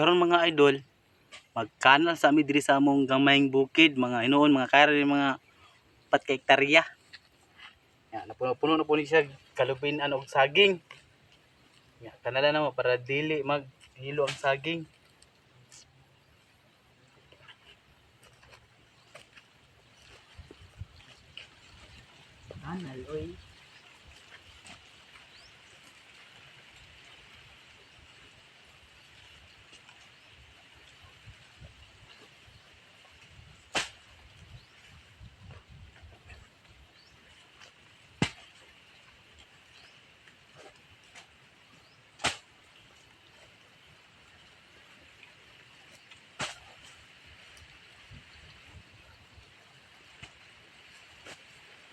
Karon, mga idol, magkanal sa ami diri sa among gamayng bukid, mga hinuon, mga kare, mga 4 ka hektarya. Ya, napuno-puno na po ni siya kalubinan og saging. Ya, kanala na mo para dili maghilo ang saging. Kanal, oy.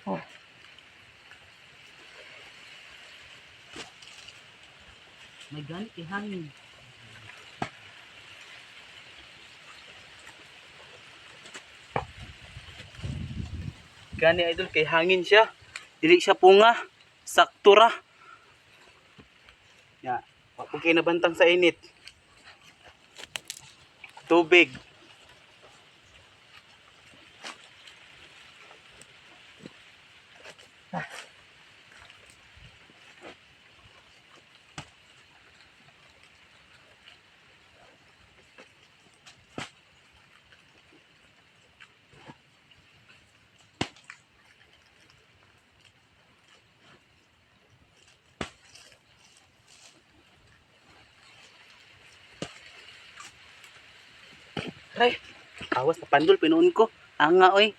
Oh. May ganit kay hangin. Gani, idol, kay hangin siya. Dili siya punga. Sakto ra. Ya, wa po kay nabantang sa init. Tubig. Aray, awas na pandol pinuon ko. Anga oy.